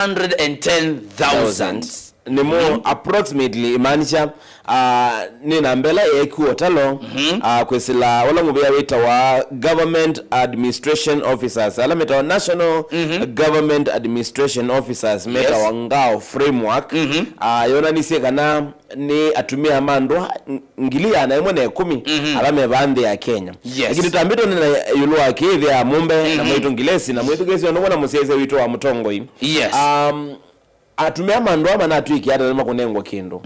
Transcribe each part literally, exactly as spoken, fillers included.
Hundred and ten thousand. Nĩmo approximately imaanisha, ah, nĩ namba ĩla yeekiwe ũtalo, ah, kwĩsĩla ũla mũvĩa wĩtawa government administration officers, ala metawa national government administration officers, metawa ngao framework. Ah, yonanisye kana nĩ atumĩa ma ndũa ngili ĩana ĩmwe na ĩkũmi ala me vaa nthĩ ya Kenya. Yes. Lakini twambĩte ũnena ĩũlũ wa kĩthĩa mũmbe na mwaitũ Ngilesi na mwĩthukĩĩsya ũndũ wona mũsyaĩĩsya witũ wa mũtongoi. Yes. Um, atumĩa ma ndũa manatw'ĩkie ata nĩmakũnengwa kĩndũ?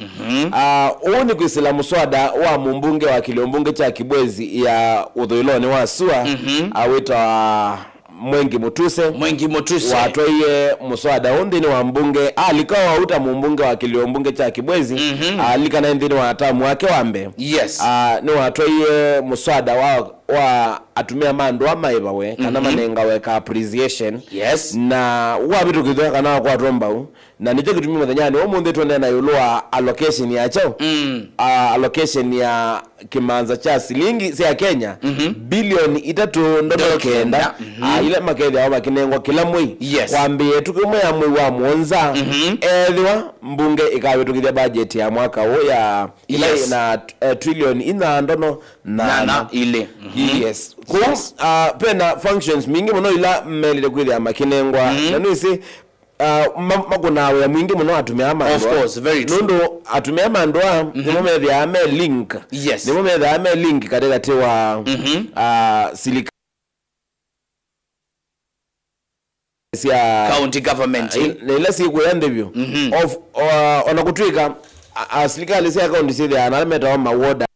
Ah, ũũ nĩ kwĩsĩla mũswada wa mũmbunge wa kĩlĩo mbunge kya Kibwezi ya ũthũĩlonĩ wa sua, ah, wĩtawa Mwengi Mutuse. Mwengi Mutuse. Watwaie mũswada ũũ nthĩnĩ wa mbunge, alika o au ta mũmbunge wa kĩlĩo mbunge kya Kibwezi, alika naĩ nthĩnĩ wa tamu wake wa mbee. Yes. Ah, nĩwatwaie mũswada wa, wa atumĩa ma ndũa maĩvawe, kana manengawe ka appreciation. Yes. Na wavĩtũkĩthw'a kana wakwatwa mbau. Na nĩkyo kĩtumi mũthenyanĩ wa ũmũnthĩ tũneena ĩũlũ wa allocation ya kyaũ? Ah, allocation ya kĩmanza kya silingi sya Kenya bilioni itatũ ndono kenda, ah, ila makethĩawa makĩnengwa kĩla mwei. Yes. Kwambĩĩa ĩtukũ ĩmwe ya mwei wa mũonza, ethĩwa mbunge ĩkavĩtũkĩthya budget ya mwaka ũũ ya ĩla yĩ na, eh, trilioni inya ndono nana. Nana ilĩ. Yes. Kũu, ah, vena functions mbingĩ mũno ila melĩte kwĩthĩa makĩnengwa. Na nĩwĩsĩ, ah, ma- makũnaa wĩa mwingĩ mũno atumĩa ma ndũa. Of course, very true. Nũndũ atumĩa ma ndũa nĩmo methĩawa me link. Yes. Nĩmo methĩawa me link katĩkatĩ wa, ah, silikalĩ sya county government, ah, na ila syĩkũya nthĩ vyũ. Of, uh, ona kũtw'ĩka, a- a- silikalĩ sya kaunti syĩthĩawa na ala metawa mawoda.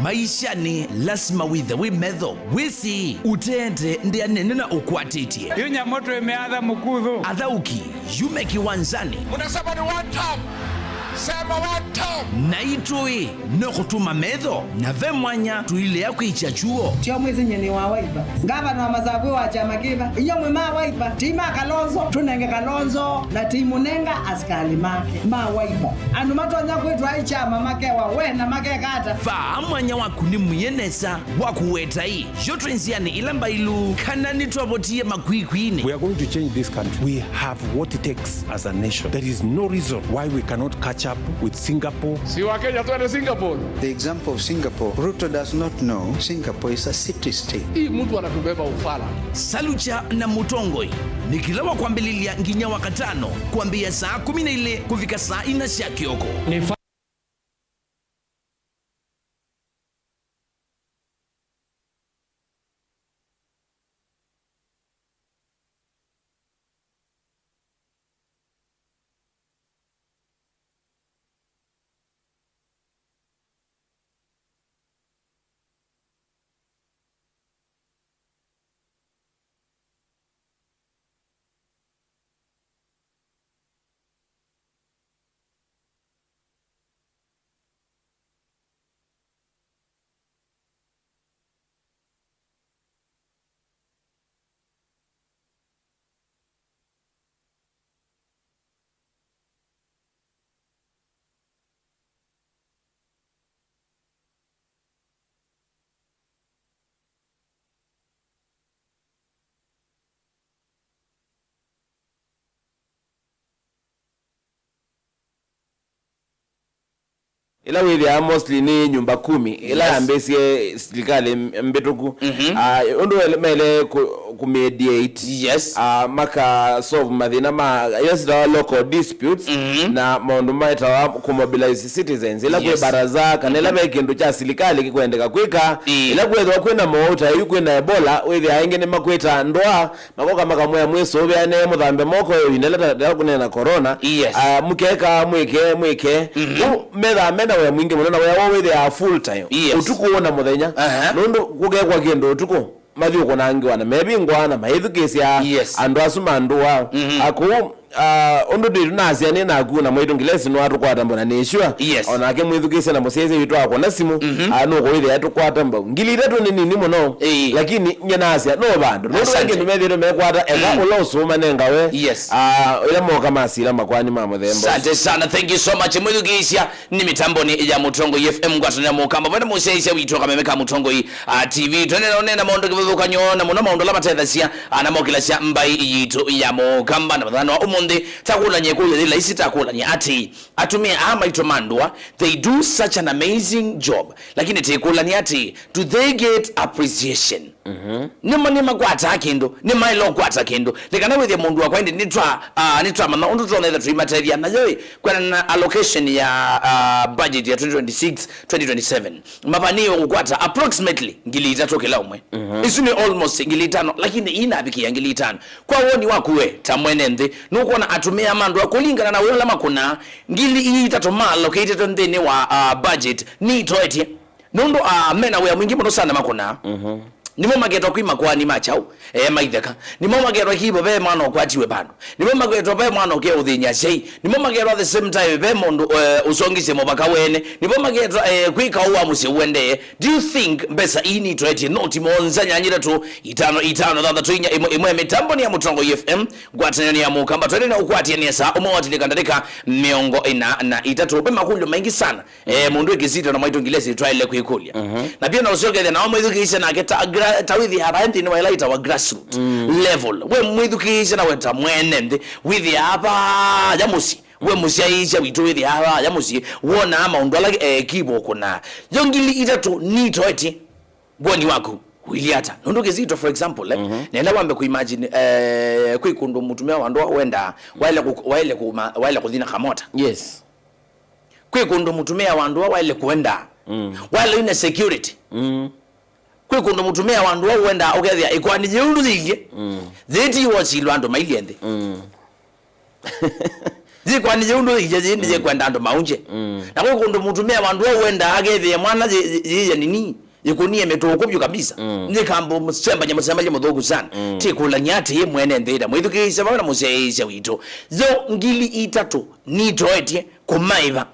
Maishanĩ, lasima wĩthe wĩ metho, wĩsĩ ũteete ndĩa nene na ũkwatĩtye. Yu nyamũ twĩmĩatha mũkuthũ. Athaũki, yume kĩwanzanĩ. Munasaba ni one term. Sema one term. Na itũĩ no kũtũma metho, na ve mwanya tũilea kwĩkya kyuo. Tio mwĩsĩ nyie nĩ wa Wiper. Ngavana wa Masakũ wa kyama kĩva? Inyuĩ mwĩ ma Wiper, ti ma Kalonzo, tũnenge Kalonzo, na ti mũnenga asikalĩ make ma Wiper. Andũ matonya kwĩtwa ai kyama makewa we na makeka ata? Vaa mwanya waku nĩ mũye nesa wa kũweta ĩ. Yo twĩ nzĩanĩ ĩla mbailu, kana nĩtwavotie makwikwiinĩ? We are going to change this country. We have what it takes as a nation. There is no reason why we cannot catch With Singapore. Si wa Kenya twende Singapore. The example of Singapore. Ruto does not know Singapore is a city state. Hii mtu anatubeba ufala. Salucha na Mũtongoi nĩ kĩla wa kwambĩlĩlya nginya wa katano, kwambĩĩa saa kũmi na ilĩ kũvika saa ina sya kĩoko. Nĩ fa- Ĩla wĩthĩaa mostly nĩ nyũmba kumi, ĩla Yes. yambĩĩsye silikalĩ mbĩtũku. Mhm. Ah, ũndũ ele- maĩle kũ- kũ mediate, Yes. ah, maka solve mathĩna ma ila sitawa local disputes, Mhm. na maũndũ maĩtawa kũ mobilize citizens, ĩla kwĩ Yes. baraza kana ĩla ve kĩndũ kya silikalĩ kĩkwendeka kwĩka, Ĩĩ. ĩla kwĩthĩwa kwĩna mowau ta yu, kwĩna Ebola, wĩthĩaa ĩngĩ nĩmakwĩta ndũa, makoka makamwĩa, "Mwĩsũvĩane, mũthambe moko ĩvinda ĩla ta- ta kũneena corona." Yes. Ah, mũkeka, mwĩke, mwĩke. Mhm. Ũu methaa mena wĩa mwingĩ mũno, na wĩa woo wĩthĩaa full time. Yes. Ũtukũ na mũthenya. Aha. Nũndũ kũkekwa kĩndũ ũtukũ, mathiũkũnangĩwa na mevingwa na maithukĩĩsya Yes. andũ asu ma ndũa. Mhm. Ah, kũu, ah, ũndũ twĩ tunasya nĩ naku na mwaitũ Ngilesi nĩwatũkwata mbona nĩ sure. Yes. O nake mwĩthukĩĩsya na mũsyaĩĩsya witũ akũna simũ, Mhm. ah, nũkũwĩthĩa tũkwata mbau. Ngili itatũ nĩ nini mũno, Ĩĩ. lakini nye nasya no vandũ. Nũndũ Asante. Kĩndũ methĩĩtwe mekwata, eka Mm. ũla ũsũma nengawe. Yes. Ah, ĩla moka masila makwani ma mũthemba ũsu. Asante sana. Thank you so much. Mwĩthukĩĩsya nĩ mĩtamboni ya Mũtongoi F M, ngwatanĩo ya Mũkamba. Vena mũsyaĩĩsya witũ kameme ka Mũtongoi, ah, T V. Tũnena ũnena maũndũ kĩvathũkany'o na mũno maũndũ ala matethasya, ah, na mokĩlasya mbaĩ yitũ ya Mũkamba. Na mũthenya wa ũmũnthĩ, takũlany'e kũyũ yĩ laisi, takũlany'e atĩ, atumĩa aa maitũ ma ndũa, they do such an amazing job. Lakini tĩkũlany'a atĩ, do they get appreciation? Mhm. Nĩma nĩmakwataa kĩndũ, nĩmaĩle ũkwata kĩndũ. Nĩ kana wĩthĩe mũndũ wakwa ĩndĩ nĩtwa, ah, nĩtwamanya ũndũ tũtonya ĩtha tũimatethya. Nayo ĩ, kwendana na allocation ya, ah, budget ya twenty twenty-six, twenty twenty-seven, mavanĩĩwe kũkwata approximately ngili itatũ kĩla ũmwe. Mhm. Isu nĩ almost ngili itano, lakini ii navikĩa ngili itano. Kwa woni waku we, ta mwene nthĩ, nũkwona atumĩa ma ndũa kũlingana na wĩa ũla makũnaa, ngili ii itatũ ma allocated nthĩnĩ wa, ah, budget nĩitoetye? Nũndũ, ah, mena wĩa mwingĩ mũno sana makũnaa. Mhm. Nĩmo maketwa kwĩ makoani ma kyaũ, eh, maitheka. Nĩmo maketwa kivo ve mwana ũkwatiwe vandũ. Nĩmo maketwa ve mwana ũke ũthĩny'a asyai. Nĩmo maketwa at the same time ve mũndũ, eh, ũsongisye mũvaka wene. Nĩmo maketwa, eh, kwĩka ũũ wa mũsyĩ ũendee. Do you think mbesa ii nitoetye noti mũonza nyanya itatũ itano itano thanthatũ inya ĩmwe ĩmwe mĩtamboni ya Mũtongoi F M, ngwatanĩo ya Mũkamba, twende na ũkwatĩanĩa saa ũmwe watilĩka ndatĩka mĩongo ĩna na itatũ? Ve makũlyo maingĩ sana. Eh, mũndũ ĩkĩsitwa na mwaitũ Ngilesi twaĩle kwĩkũlya. Mhm. Na pia no ũsyokethya nao mwĩthukĩĩsya nake ta gra- ta wĩthĩaa vaĩ nthĩnĩ wa ĩla ĩtawa grassroot Mm. level. We mwĩthukĩĩsya na we ta mwene nthĩ, wĩthĩaa vaya mũsyĩ. We mũsyaĩĩsya witũ wĩthĩaa vaya mũsyĩ, wonaa maũndũ ala, eh, kivo ũkũnaa. Yo ngili itatũ nitoetye woni waku, wĩlye ata? Nũndũ kĩsitwa, for example, eh, Mhm. nenda wambe kuimagine, eh, kwĩ kũndũ mũtumĩa wa ndũa wendaa, waĩle kũ- waĩle kũma- waĩle kũthi na kamota. Yes. Kwĩ kũndũ mũtumĩa wa ndũa waĩle kũendaa. Mm. Waĩle wĩna security. Mm. Kwĩ kũndũ mũtumĩa wa ndũa ũendaa ũkethĩa ĩkoani yĩu ndũyĩilye. Mm. Yĩti wosilwa andũ mailye nthĩ. Mm. Yĩkoani yĩu ndũyĩilye yĩĩ nĩyĩkwenda andũ maũngye. Mm. Na kwĩ kũndũ mũtumĩa wa ndũa ũendaa akethĩa mwana yĩ- yĩ- yĩya nini. Ĩkũnie mĩtũkũ vyũ kabisa. Mm. Nĩkambo mũsembany'a mũsembany'a mũthũku sana. Mm. Tĩkũlany'a atĩĩ mwene nthĩ ta mwĩthukĩĩsya vamwe na mũsyaĩĩsya witũ. Yo ngili itatũ nitoetye kũmaĩva.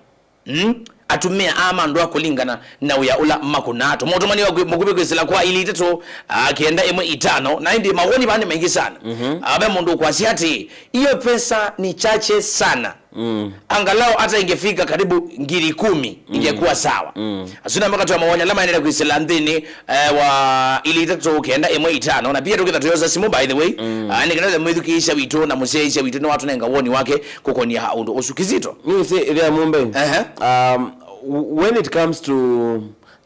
Mm? Atumĩa aa ma ndũa kũlingana na wĩa ũla makũnaa. Tũma ũtũmani wa kwĩ- mũkuvĩ kwĩsĩla kwa ili itatũ, ah, kenda ĩmwe itano. Na ĩndĩ mawoni vaa nĩ maingĩ sana. Mhm. Ah, ve mũndũ ũkwasya atĩĩ, iyo pesa ni chache sana. Mm. Angalau hata ingefika karibu ngiri kumi, ingekuwa sawa. Mm. Asu namo katwa mawonya ala maendele kwĩsĩla nthĩnĩ, eh, wa ilĩ itatũ kenda ĩmwe itano, na pia tũkĩtha tũyosa simũ, by the way. Mm. Ah, nĩ kana mwĩthukĩĩsya witũ na mũsyaĩĩsya witũ nĩwatũnenga woni wake kũkonia ũndũ ũsu. Kizito. Nĩsĩ ĩthĩa mũmbe. Ehe. Um, w- when it comes to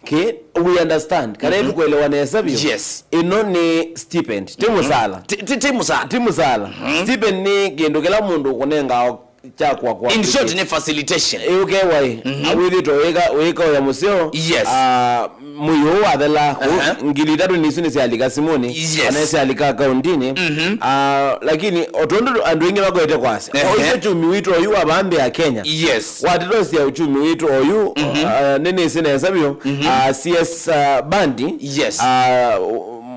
ki, we understand. Kana, mhm, tũkwelewa nesa vyũ. Yes. Ĩno nĩ stipend, ti mũsala. Ti, ti, ti mũsala. Ti mũsala. Mhm. Stipend nĩ kĩndũ kĩla mũndũ ũkũnengawa kya kwa kwa. In short, nĩ facilitation. Ĩ, ũkewa ĩ. Mhm. Awĩthĩtwe wĩka, wĩka ũya mũseo. Yes. Ah, mwei ũũ wathela, aha, ngili itatũ nĩsu nĩsyalika simũnĩ. Yes. Kana syalika akaundinĩ. Mhm. Ah, lakini o tondũ andũ aingĩ makwete kwasya. Ehe. Oisye uchumi witũ oyu wa vambĩ ya Kenya. Yes. Watĩtosya uchumi witũ oyu, mhm, ah, nĩnĩsĩ nesa vyũ. Mhm. Ah, C S, ah, Bandi. Yes. Ah,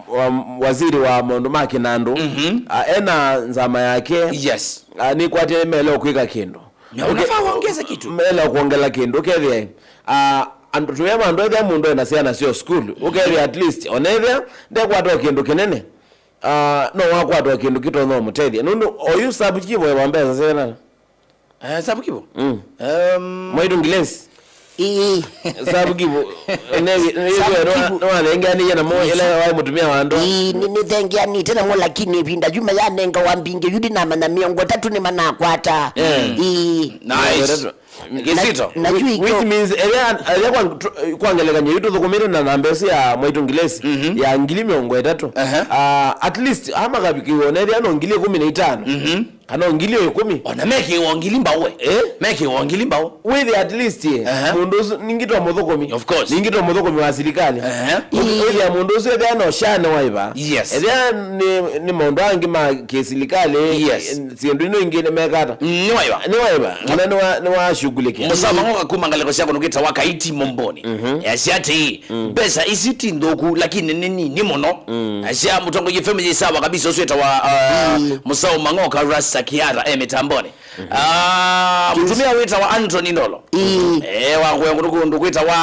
wa- waziri wa maũndũ ma kĩnandũ. Mhm. Ah, ena nzama yake. Yes. Ah, nĩkwatĩe melo kwĩka kĩndũ. Na okay, unafaa uongeze kitu. Melo kuongela kĩndũ, ũkethĩa, ah, andũ tũya mandũ ethĩa mũndũ ena syana syo school, ũkethĩa at least, onethĩa ndekwata o kĩndũ kĩnene. Ah, no wakwata o kĩndũ kĩtonya ũmũtethya. Nũndũ oyu sabu chivo wa mbesa sena. Eh, sabu kibo? Mm. Um, Mwaitu Ngilesi. Ii. Sabu kibo. Nevi, nevi, Sabu kibo. Nĩwathengeanĩie namo ĩla waĩ mũtumĩa wa ndoa. Ii, nĩ- nĩthengeanĩte namo, lakini ĩvinda yuma yanengawa mbingĩ, yu ndinamanya mĩongo ĩtatũ nĩmanakwata. Eh. Ii. Nice. Kizito. Na- na yu Which iko- means, ethĩa, ethĩa kwa, kwa ngelekany'o, yu tũthũkũmĩte na namba ĩsu ya Mwaitu Ngilesi, mhm, ya ngili mĩongo ĩtatũ. Aha. Ah, at least, ama kavikiwe, onethĩa no ngili ĩkũmi na itano. Mhm. Kana ngili o ĩkũmi. Ona mekĩwa ngili mbaũ we. Eh? Mekĩwa ngili mbaũ. Wĩthĩa at least, eh, aha, mũndũ ũsu ningĩ to mũthũkũmi. Of course. Ningĩ to mũthũkũmi wa silikalĩ. Aha. Wĩthĩa mũndũ ũsu ethĩa no shane waiva. Yes. Ethĩa nĩ, nĩ maũndũ angĩ ma kĩsilikalĩ. Yes. Syĩndũ ino ingĩ nĩmekata. Mm, nĩ waiva. Nĩ waiva. Kana nĩwa, nĩwashughulikia. Mũsao Mang'oka kuma ngalĩko sya kũndũ kwĩtawa Kaiti Momboni. Mhm. Easya atĩĩ, mm, mbesa ici ti nthũku, lakini nĩ nini mũno. Mm. Easya Mũtongoria F M yĩ sawa kabisa, ũsu wĩtawa, uh, mm, Mũsao Mang'oka Rasta Kiara, e mĩtamboni. Mhm. Ah, mũtumĩa wĩtawa Anthony Ndolo. Mm. Eh, wa kũya kũndũ, kũndũ kwĩtawa,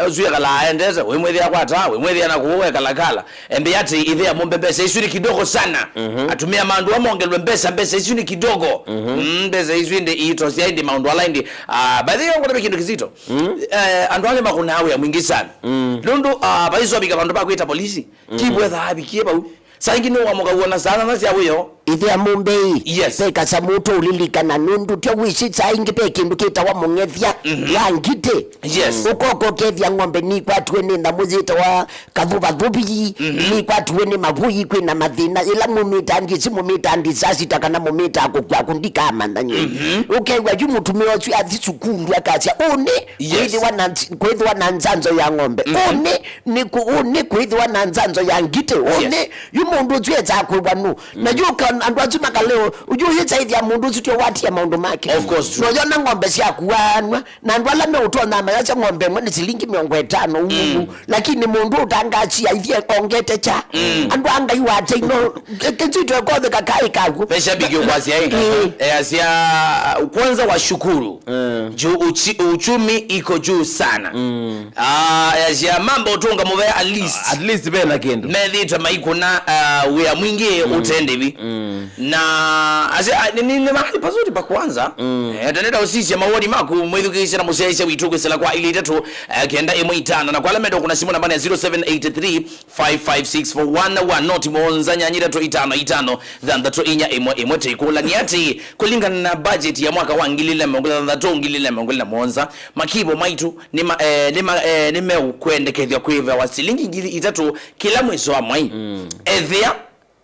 eh, ũsu ekala aendete, wĩmwĩthĩa kwata, wĩmwĩthĩa na kũu ekalakala. Embĩ atĩ ĩthĩa mũmbe mbesa isu nĩ kidogo sana. Mhm. Atumĩa mandũ amongelwe mbesa, mbesa isu nĩ kidogo. Mhm. Mm, mbesa isu ĩndĩ iitosya ĩndĩ maũndũ ala ĩndĩ. Ah, by the way, ngũtavya kĩndũ kizito. Mm. Eh, andũ angĩ makũnaa wĩa mwingĩ sana. Mm. Nũndũ, ah, vaisovika vandũ va kwĩta polisi. Mm. Kibwetha avikie vau. Saa ingĩ nĩwamũka wona saa nana sya wĩoo. Ĩthĩa mũmbei. Yes. Ve kasamũ tũũlilikana nũndũ tyo wĩsĩ saa ingĩ ve kĩndũ kĩtawa mũng'ethya, mhm, wa ngitĩ. Yes. Ũkoka ũkethĩa ng'ombe nikwatiwe nĩ nyamũ yĩtawa kathũvathũvi, mhm, nikwatiwe nĩ mavũi, kwĩna mathĩna. Ĩla mũmĩtaa ndĩsĩ mũmĩtaa disaster kana mũmĩtaa kũkw'a kũ ndikamanya nyie. Mhm. Ũkew'a yu mũtumĩa ũsu athi sukulu akasya, ũnĩ, yes, kwĩthĩwa na, kwĩthĩwa na nzanzo ya ng'ombe. Mhm. Ũnĩ, nĩ kũ-, ũnĩ kwĩthĩwa na nzanzo ya ngitĩ. Ũnĩ, yes, yu mũndũ ũsu etaa kwĩw'a nũ? Na yu ka-, andũ asu makaleo, yu yĩtaithya mũndũ ũsu tyo watia maũndũ make. Of course, true. Noyona ng'ombe syakuanwa, na andũ ala meũtonya mayasya ng'ombe ĩmwe nĩ silingi mĩongo ĩtano ũu. Mm. Lakini mũndũ ũtangasia ithie ongete kya. Mm. Andũ a Ngai wate ino, kĩsito ekotheka kaĩ kaku. Ve shabiki ũkwasya ĩ. Ĩĩ. Easya, kwanza washukuru. Mm. Juu uchi-, uchumi iko juu sana. Mm. Ah, easya mambo ũtũnga mũvea at least. At least ve na kĩndũ. Methĩĩtwe maikũna, ah, wĩa mwingĩ, mm, ũte ndĩvi. Mm. Na asya, ah, ni, ni, ni mahali pazuri pa kuanza. Mm. Eh, tendeta usisya mawoni maku, mwĩthukĩĩsya na mũsyaĩĩsya witũ kwĩsĩla kwa ilĩ itatũ, eh, kenda ĩmwe itano. Na kwa ala menda kũna simũ namba nĩ ya zero seven eight three, five five six four one one, noti mũonza nyanya itatũ itano itano thanthatũ inya ĩmwe ĩmwe. Tĩkũlany'a atĩ, kũlingana na budget ya mwaka wa ngili ilĩ na mĩongo ĩlĩ na thanthatũ, ngili ilĩ na mĩongo ĩlĩ na mũonza, makivo maitũ nĩ ma-, eh, nĩ ma-, eh, nĩmeũkwendekethw'a kwĩvewa silingi ngili itatũ kĩla mwĩso wa mwai. Mm. Ethĩa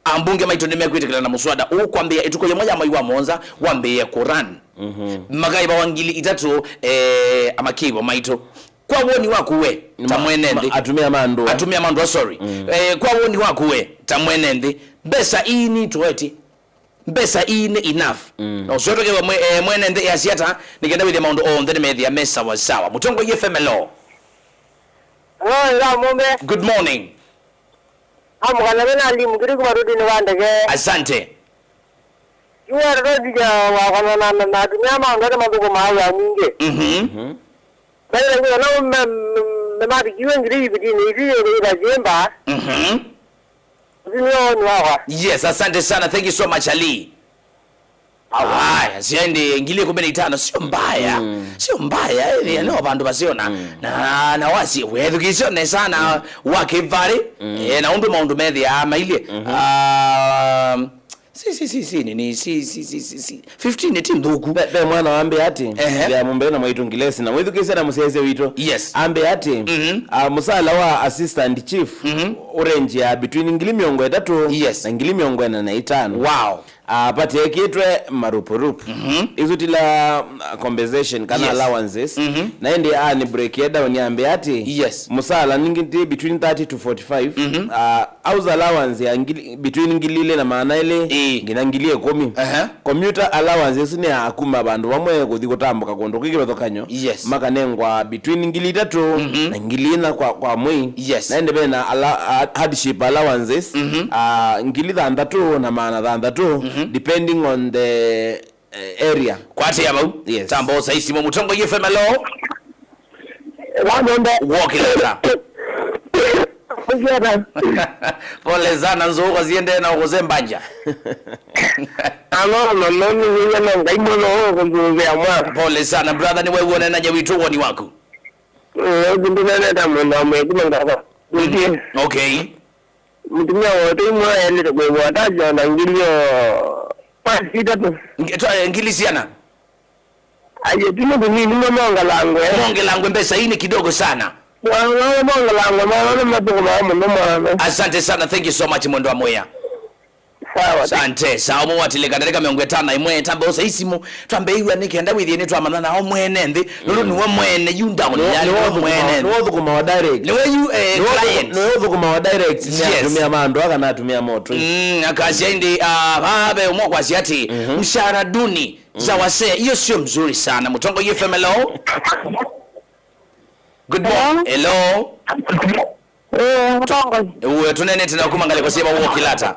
ambunge maitũ nĩmekwĩtĩkĩlana na mũswada ũũ kwambĩĩa ĩtukũ yĩmwe ya mwai wa mũonza wambĩĩe kũran. Mhm. Makaĩvawa ngili itatũ, eh, amakivo maitũ. Kwa woni waku we, ta ma-, mwene nthĩ. Ma-, atumĩa ma andũ. Atumĩa ma andũ, sorry. Mm. Eh, kwa woni waku we, ta mwene nthĩ, mbesa ii nitoeti? Mbesa ii nĩ enough? Mm. Na ũsyotokewa mwe-, eh, mwene nthĩ easya ata, nĩ kenda wĩthĩa maũndũ onthe nĩmethĩa me sawa sawa. Mũtongoria F M, hello. Hello, hello, Mũmbe. Good morning. Amũkana ve na alimu kĩlĩ kuma rũtini wa ndege. Asante. Yu watoto thija wakana na, na, na atumĩa ma andũ arĩa mathũkũmaa wĩa mwingĩ. Mhm. Mhm. Maĩle wĩa na me, me, me mavikiwe ngili ivitini ithi ĩla syĩmba. Mhm. Ũthi nĩyo woni wakwa. Yes, asante sana. Thank you so much, Ali. Aya, syaende ngili ikũmi na itano, sio mbaya. Mm. Sio mbaya, eh, mm, no vandu vasiona. Mm. Na, na wasi, wethukisyo nesa na, mm, wa kivari, mm, eh, na ũndũ maũndũ methĩaa mailyĩ. Mm-hmm. Ah, si, si, si, si, nini, si, si, si, si, si. Fifteen ti nthuku. Ve, ve mwana wambĩa atĩ, ehe, ya mũmbee na mwaitũ Ngilesi, na mwĩthukĩĩsye na mũsyaĩĩsya witũ. Yes. Ambĩa atĩ, mm-hmm, ah, mũsala wa assistant chief, mm-hmm, ũrenjia between ngili mĩongo ĩtatũ, yes, na ngili mĩongo ĩna na itano. Wow. Ah, vatiekĩtwe marupurupu. Mhm. Isu tila, ah, compensation kana, yes, allowances. Mhm. Na ĩndĩ ani break ye down yambe ati, yes, musala ningi ti between thirty to forty-five. Mhm. Ah, house allowance ya ngili, between ngili ili na maana ili, ĩĩ, nginya ngili ikũmi. Aha. Commuter allowance isu ni ya kuma vandu vamwe kuthi kutambuka kundu kwĩ kivathũkany'o. Yes. Makanengwa between ngili itatu, mhm, na ngili ina kwa, kwa mwei. Yes. Na ĩndĩ vena ala-, a-, hardship allowances, mhm, ah, ngili thantatu na maana thantatu, mhm, depending on the, eh, area. Kwatĩa vau? Yes. Tambo saisi mo Mũtongoi F M, hello. Wanyonde. Wokĩlata. Mũsiata. Pole sana, nzũũka ziendee na ũkũsembanja. Ano, no, no, ni wĩnya na Ngai mũno ũkũnzũzĩa mwa. Pole sana, brother, nĩ wewe ũnena nye witũ woni waku. Ũthi ndũneneta mũndũ wa mwĩkĩlo ngava. Mm. Okay. Mũtumia wote imwe aendete kwĩw'a ataja na ngilio kwa sitatu. Nge-, twa-, ngili siana? Aje, ti mũndũ nini, mwe mongalangwe. Mongelangwe mbesa, hii ni kidogo sana. Mwana, mwana mongalangwe, mwana, mwana, mwana, mwana. Asante sana, thank you so much, mwendo wa moya. Sawa. Asante. Sawa, mwatilika ndarika mĩongo ĩtano na ĩmwe, tambe ũsa isimu, twambe iwa nĩ kenda wĩthie nĩ twamana nao mwene nthĩ. Nũndũ nĩwe mwene, you down, yani, nĩwe ũthũkũma, mwene nthĩ. Nĩwe ũthũkũma wa direct. Nĩwe you, eh, client. Nĩwe ũthũkũma wa direct, nĩ, yes, atumia ma andũ aka na atumia motu. Mm, akasya ĩndĩ, ah, vaa ve ũmwe kwasya atĩ, mhm, mshahara duni za wasee, hiyo sio mzuri sana. Mũtongoi F M, hello? Good morning. Hello? Hello? Eh, Mũtongoi. Uwe, tũnenete na kuma ngalĩko syĩva, wokĩlata?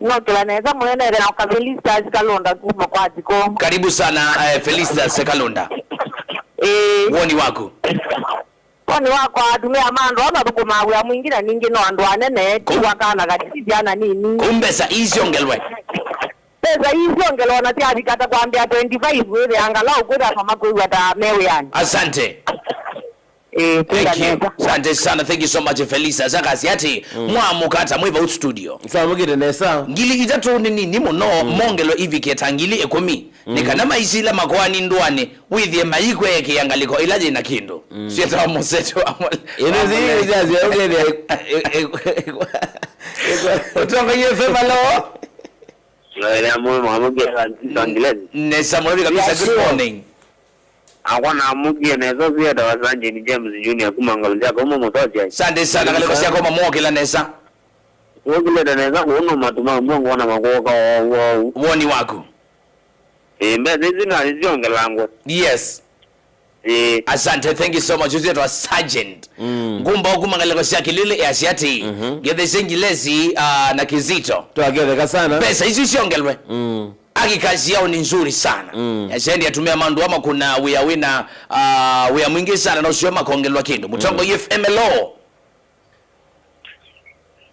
Nokĩla nesa, mũnenete na Felicitas Kalonda kuma kwa Thiko. Karibu sana, eh, Felicitas Kalonda. Eh. Woni waku? Woni wakwa, atumĩa ma andũ aa mathũkũmaa wĩa mwingĩ, na ningĩ no andũ anene, ti wa kana katiti, syana nini. Kũu mbesa ii syongelwe. Mbesa ii syongelwa na syavika ta kwambĩa twenty-five, wĩthĩa angalau kwĩthaswa makwĩw'a ta me wĩanĩ. Asante. Eh, thank you. Asante sana. Thank you so much, Felisa. Sakasi ati, mm, mwamũka ata mwĩ vau studio? Twamũkĩte nesa. Ngili itatu nĩ nini mũno, mm, mongelwe ivike ta ngili ikũmi. Mm. Nĩ kana maisila makoani ndũanĩ, wĩthĩe maikweekĩa ngalĩko ila yĩ na kĩndũ. Mm. Syĩtawa mũseto wa mole-, ĩno wa si, mole-, si, si, ũkethĩa, e, e, e, Ũtongoria F M, alo? Ĩla mwe mwamũkĩe Francis Angeles. Nesa mũno kabisa, good morning. Akwa namũkie nesa, ũsu etawa Sergeant James Junior kuma Ngalu sya Kaumo Mũsosya. Asante sana, ngalĩko syako mamwokĩla nesa. Wokĩlĩte nesa kũu no matu ma mbua ngona makwoka ou ou. Woni waku? Ĩĩ, mbesa isu na isyongelangwe. Yes. Ĩĩ. Asante, thank you so much. Ũsu etawa Sergeant. Mm. Ngumba kuma ngalĩko sya Kĩlĩlĩ easya ati, mhm, ngethesye Ngilesi, ah, na Kizito. Twaketheka sana. Mbesa isu isyongelwe. Mm. Hakika kazi yao ni nzuri sana. Mm. Yasendi atumia mandu ama kuna wĩa wĩna, ah, wĩa mwingĩ sana na ũsio makongelwa kĩndũ. Mũtongo, mm, F M, alo?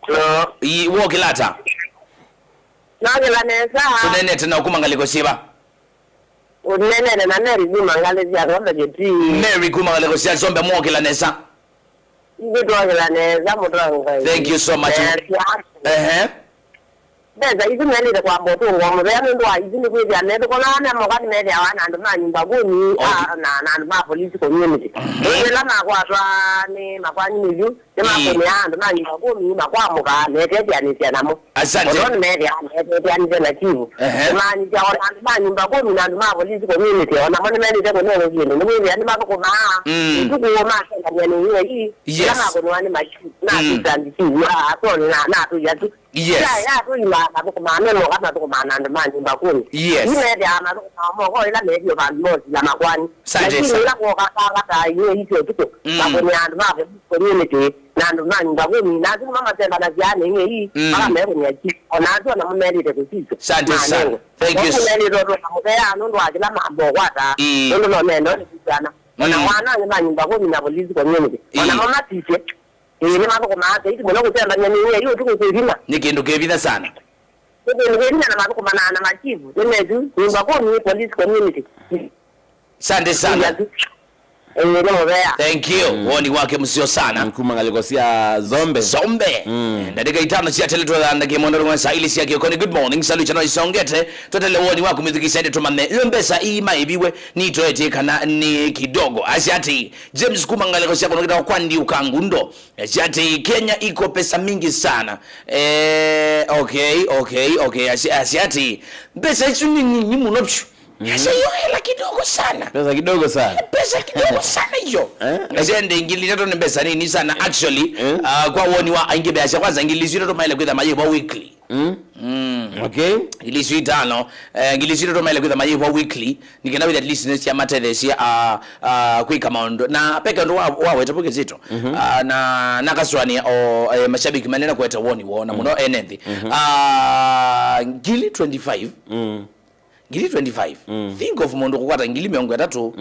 Hello. Ĩĩ, wokĩla ata? Nokĩla nesa. Tũnenete na kuma ngalĩko syĩva? Ũnenete na Mary kuma ngalĩ sya Zombe Gĩtui. Mary kuma ngalĩko sya Zombe, mwokĩla nesa? Ithyĩ twokĩla nesa, mũtongoĩ. Thank you so much. Nesa. Ehe. Mbesa isu nĩendete kwamba ũtũngwa mũthea nũndũ wa isu nĩkwĩthĩa methũkũmaa me moka nĩmethĩawa na andũ ma nyũmba kumi, oh, a, na, na andũ ma police community. Mhm. Ĩndĩ ĩla makwatwa nĩ makwani nĩyu, nĩmakũnĩaa andũ ma nyũmba kumi, makwamũka, meteteanĩsya namo. Asante. Ũndũ nĩmethĩawa meteteanĩsya na chifu. Ehe. Kũmaanisya ona andũ ma nyũmba kumi na andũ ma police community, o namo nĩmendete kũnewe kĩndũ. Nĩkwĩthĩa nĩmathũkũmaa, mm, ũtukũ makendania nĩ ĩĩ, yes, ĩla makũnĩwa nĩ machifu, na, mm, assistant chief, na attorney, na, na atũi asu. Yes. Ya, ya, atũi ma, mathũkũmaa me moka mathũkũmaa na andũ ma nyũmba kumi. Yes. Yu methĩawa mathũkũmaa moko ĩla methio vandũ mosila makwani. Asante sana. Lakini ĩla kwoka kwangata inyuĩ ityo ũtukũ, mm, makũnĩa andũ ma community na andũ ma nyũmba kumi, na asu nĩmo masembanasya nĩ ĩĩ, mm, maka mekũnĩa chief. Ona asu ona mũmelĩte kũsisya. Asante sana. Thank you. Mũmelĩte ũtũka mũthea nũndũ wa kĩla mambo kwata. Mm. Nũndũ no menda ũnĩkĩsyana. Ona, mm, wana nĩ ma nyũmba kumi na police community. Ona, ĩĩ, mo matisye. Ĩĩ, nĩmathũkũmaa saiti mũno kũsembany'a mĩwĩa yu ũtukũ kwĩvina. Nĩ kĩndũ kĩvitha sana. Nĩthĩnĩkĩte na mathũkũmanaa na machifu nĩ methu nyũmba kũu nĩ police community. Asante sana. Ĩĩ, nĩ mũvea. Thank you. Woni wake msio sana. Mm, kuma ngalĩko sya Zombe. Zombe. Mm. Ndatĩka itano cia tele twathandake mwana rũmwe saa ili cia kĩokoni. Good morning, salucha no isongete. Twatele woni waku mĩthukisende tũmanye. Iyo mbesa ii maiviwe nitoetie kana ni kidogo. Asya ati, James kuma ngalĩko cia kũnũkĩta kwa ndi ukangundo. Asya ati, Kenya iko pesa mingi sana. Eh, okay, okay, okay. Asya, asya ati, mbesa isu ni nyinyi mũno biũ. Pesa hiyo hela kidogo sana. Pesa kidogo sana. Pesa kidogo sana hiyo. Eh? Ngasende ngili itatu ni pesa nini sana actually. Eh? Ah, kwa woni wa aingi beasha kwanza ngili isu itatu maile kwitha mayĩvwa weekly. Mm. Mm. Okay. Ngili isu itano, eh, ngili isu itatu maile kwitha mayĩvwa weekly. Nikenda with at least nĩ cia matethesia, ah, ah, kwĩka maũndũ. Na peke ũndũ wa, wa wete pokizito. Ah, na, na kaswani o, eh, mashabiki manena kwete woni wo na mũno ene nthĩ. Ah, ngili twenty-five. Mm. Ngili twenty-five. Mm. Think of mũndũ kũkwata ngili mĩongo ĩtatũ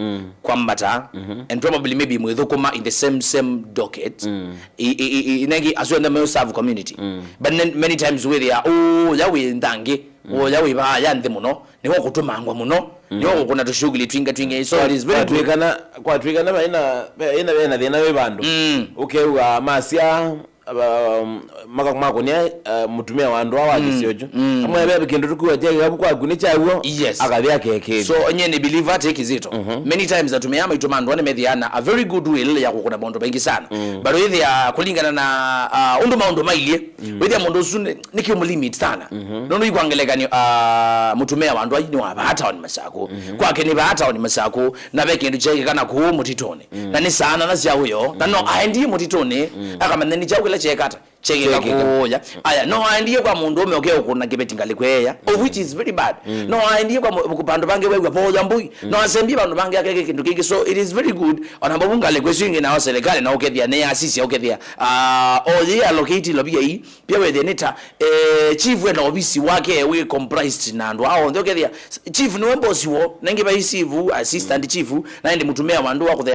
kwambata, and probably maybe mwĩthũkũma in the same, same docket. I, i, i, i, nengi asu ende meũ serve community. But then many times wĩthĩa, ũya wĩ nthangi, ũya wĩ vaa ya nthĩ mũno, nĩwe ũkũtũmangwa mũno, nĩwe ũkũkũna tũshughuli twinga twinga. So it is very good. Kwatwĩkana, kwatwĩkana vaina, vaina, vaina thĩna wĩ vandũ. Mm. Ũkew'a masya, um, maka-, makonia, uh, mũtumĩa wa andũ awa kĩsio kyu. Amwe ve kĩndũ tũkuwa kya ĩkavu kwaku nĩ kyaw'o, yes, akathi akekĩthya. So, onye nĩ believer ati kizito. Many times atumĩa maitũ ma andũ nĩ methiana a very good will ya kũkũna maũndũ maingĩ sana. But wĩthĩa kũlingana na, uh, ũndũ maũndũ mailyĩ, wĩthĩa mũndũ ũsu nĩ, nĩ kĩũmũ limit sana. Nũndũ ikwa ngelekany'o, uh, mũtumĩa wa andũ ai nĩ wa vaa taoni Masaku. Kwake nĩ vaa taoni Masaku, na ve kĩndũ kyeekĩka na kũũ mũtitũnĩ. Na nĩ saa nana sya ũyo, na no aendie mũtitũnĩ, akamanya nĩ kyaũ kĩla kyeekata, kyekĩka kũũya. Aya, no aendie kwa mũndũ ũme ũke ũkũna kĩveti ngalĩko ĩya, of which is very bad. No aendie kwa mũ-, vandũ vangĩ wew'a voya mbũi, no asembie vandũ vangĩ akeke kĩndũ kĩngĩ. So it is very good, ona mbavu ngalĩko ĩsu ĩngĩ nayo serikali na ũkethĩa nĩ yasisya ũkethĩa, ah, o yĩ allocate lovia ii, pia wethĩa nĩ ta, eh, chief ena ovisi wake wĩ comprised na andũ ao onthe ũkethĩa, chief nĩwe boss wo, nengĩ vai chief, assistant chief, na ĩndĩ mũtumĩa wa andũ wa kũthea